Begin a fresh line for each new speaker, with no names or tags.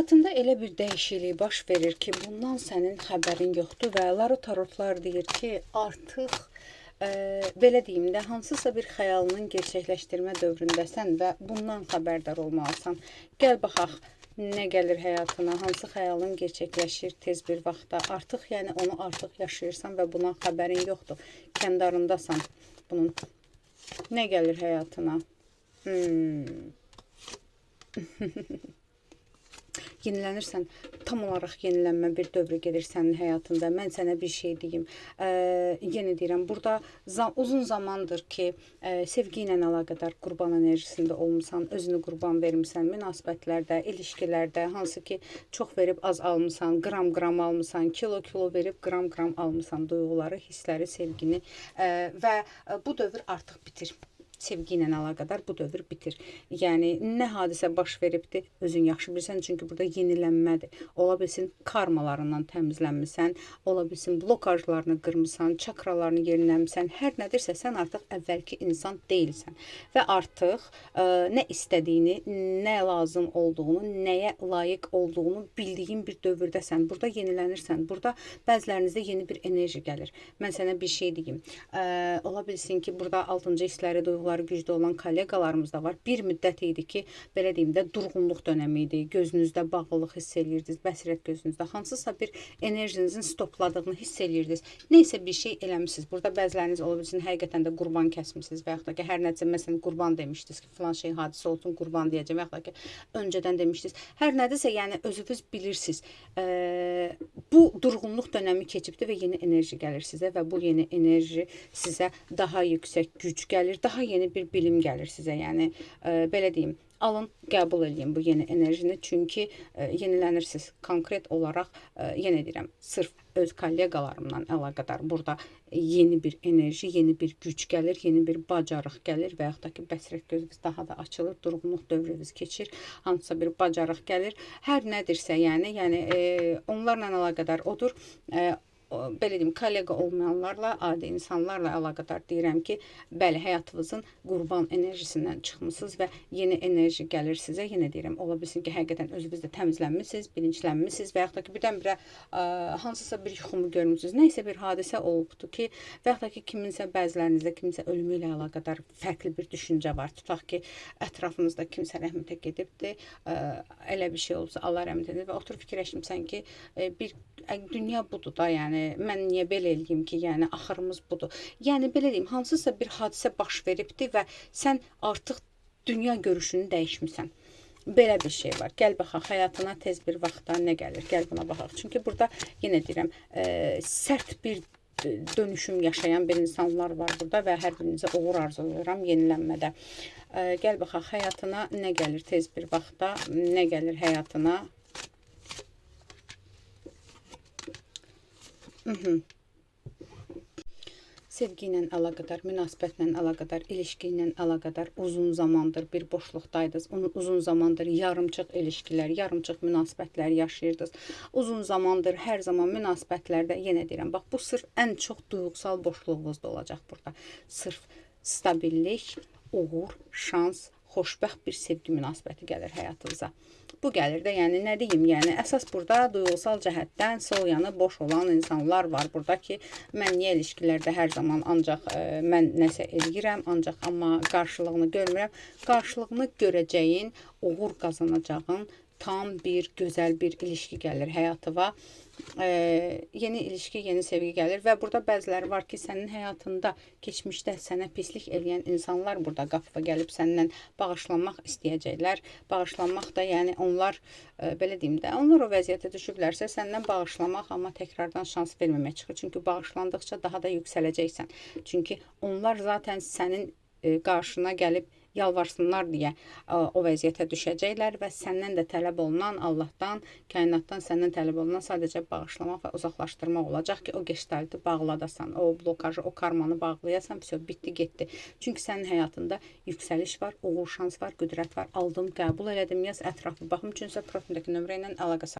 Həyatında elə bir dəyişiklik baş verir ki, bundan sənin xəbərin yoxdur və Laro Tarotlar deyir ki, artıq belə deyim də, hansısa bir xəyalının gerçəkləşdirmə dövründəsən və bundan xəbərdar olmalısan. Gəl baxaq, nə gəlir həyatına, hansı xəyalın gerçəkləşir tez bir vaxtda. Artıq, yəni onu artıq yaşayırsan və buna xəbərin yoxdur. Kəndarındasan bunun. Nə gəlir həyatına? Yenilənirsən, tam olaraq yenilənmə bir dövrü gedir sənin həyatında. Mən sənə bir şey deyim. Yenə deyirəm, burada uzun zamandır ki, sevgi ilə əlaqədar qurban enerjisində olmusan, özünü qurban vermisən, münasibətlərdə, ilişkilərdə, hansı ki, çox verib az almısan, qram-qram almısan, kilo-kilo verib qram-qram almısan duyğuları, hissləri, sevgini və bu dövr artıq bitir. Sevgi ilə əlaqədar bu dövr bitir. Yəni, nə hadisə baş veribdir, özün yaxşı bilirsən, çünki burada yenilənmədir. Ola bilsin, karmalarından təmizlənmisən, ola bilsin, blokajlarını qırmısan, çakralarını yenilənmisən, hər nədirsə, sən artıq əvvəlki insan deyilsən. Və artıq nə istədiyini, nə lazım olduğunu, nəyə layiq olduğunu bildiyin bir dövrdəsən. Burada yenilənirsən, burada bəzilərinizdə yeni bir enerji gəlir. Mən sənə bir şey deyim. Ola bilsin ki, burada 6-cı hissləri, duyğuları güclü olan kolleqalarımız da var. Bir müddət idi ki, belə deyim də, durğunluq dönəmi idi. Gözünüzdə bağlılıq hiss eləyirdiniz, bəsirət gözünüzdə. Hansısa bir enerjinizin stopladığını hiss eləyirdiniz. Neysə bir şey eləmişsiniz. Burada bəziləriniz ola bilsin, həqiqətən də qurban kəsmisiniz və yaxud da ki, hər nədirsə, məsələn, qurban demişdiniz ki, filan şey hadisə olsun, qurban deyəcəm və yaxud da ki, öncədən demişdiniz. Hər nədirsə, yəni özünüz bilirsiniz. Bu durğunluq dönəmi keçibdir və yeni enerji gəlir sizə və bu yeni enerji sizə daha yüksək güc gəlir, daha yeni bir bilim gəlir sizə. Yəni, belə deyim, alın, qəbul eləyin bu yeni enerjini, çünki yenilənirsiniz. Konkret olaraq, yenə deyirəm, sırf öz kolleqalarımla əlaqədar burada yeni bir enerji, yeni bir güc gəlir, yeni bir bacarıq gəlir və yaxud da ki, bəsirət gözünüz daha da açılır, durğunluq dövrünüz keçir, hansısa bir bacarıq gəlir. Hər nədirsə, yəni onlarla əlaqədar odur. Belə deyim, kollega olmayanlarla, adi insanlarla əlaqədar deyirəm ki, bəli, həyatınızın qurban enerjisindən çıxmısınız və yeni enerji gəlir sizə. Yenə deyirəm, ola bilsin ki, həqiqətən özünüz də təmizlənmişsiniz, bilinçlənmişsiniz və yaxud da ki, birdən-birə hansısa bir yuxumu görmüsünüz, nəysə bir hadisə olubdur ki, və yaxud da ki, kiminsə bəzilərinizdə kiminsə ölümü ilə əlaqədar fərqli bir düşüncə var. Tutaq ki, ətrafınızda kimsə rəhmətə gedibdir, elə bir şey olubsa Allah rəhmət edir və otur fikirləşmişsən ki, bir dünya budur da, yəni mən niyə belə eləyim ki, yəni axırımız budur. Yəni belə deyim, hansısa bir hadisə baş veribdir və sən artıq dünya görüşünü dəyişmisən. Belə bir şey var. Gəl baxaq, həyatına tez bir vaxtda nə gəlir? Gəl buna baxaq. Çünki burada yenə deyirəm, sərt bir dönüşüm yaşayan bir insanlar var burada və hər birinizə uğur arzulayıram yenilənmədə. Gəl baxaq, həyatına nə gəlir tez bir vaxtda? Nə gəlir həyatına? Sevgi ilə əlaqədar, münasibətlə əlaqədar, ilişki ilə əlaqədar uzun zamandır bir boşluqdaydınız. Uzun zamandır yarımçıq ilişkilər, yarımçıq münasibətlər yaşayırdınız. Uzun zamandır hər zaman münasibətlərdə, yenə deyirəm, bax bu sırf ən çox duyğusal boşluğunuz da olacaq burada. Sırf stabillik, uğur, şans, xoşbəxt bir sevgi münasibəti gəlir həyatınıza. Bu gəlir də, yəni nə deyim, yəni əsas burada duyğusal cəhətdən sol yanı boş olan insanlar var burada ki, mən niyə ilişkilərdə hər zaman ancaq mən nəsə eləyirəm, ancaq amma qarşılığını görmürəm. Qarşılığını görəcəyin, uğur qazanacağın tam bir gözəl bir ilişki gəlir həyatıma. Yeni ilişki, yeni sevgi gəlir və burada bəziləri var ki, sənin həyatında keçmişdə sənə pislik eləyən insanlar burada qapıya gəlib səndən bağışlanmaq istəyəcəklər. Bağışlanmaq da, yəni onlar, belə deyim də, onlar o vəziyyətə düşüblərsə səndən bağışlamaq, amma təkrardan şans verməmək çıxır. Çünki bağışlandıqca daha da yüksələcəksən. Çünki onlar zaten sənin qarşına gəlib yalvarsınlar deyə o vəziyyətə düşəcəklər və səndən də tələb olunan Allahdan, kainatdan səndən tələb olunan sadəcə bağışlamaq və uzaqlaşdırmaq olacaq ki, o gestaltı bağladasan, o blokajı, o karmanı bağlayasan, vəsə, bitdi, getdi. Çünki sənin həyatında yüksəliş var, uğur, şans var, qüdrət var. Aldım, qəbul elədim, yaz ətraflı baxım üçünsə profildəki nömrə ilə əlaqə saxla.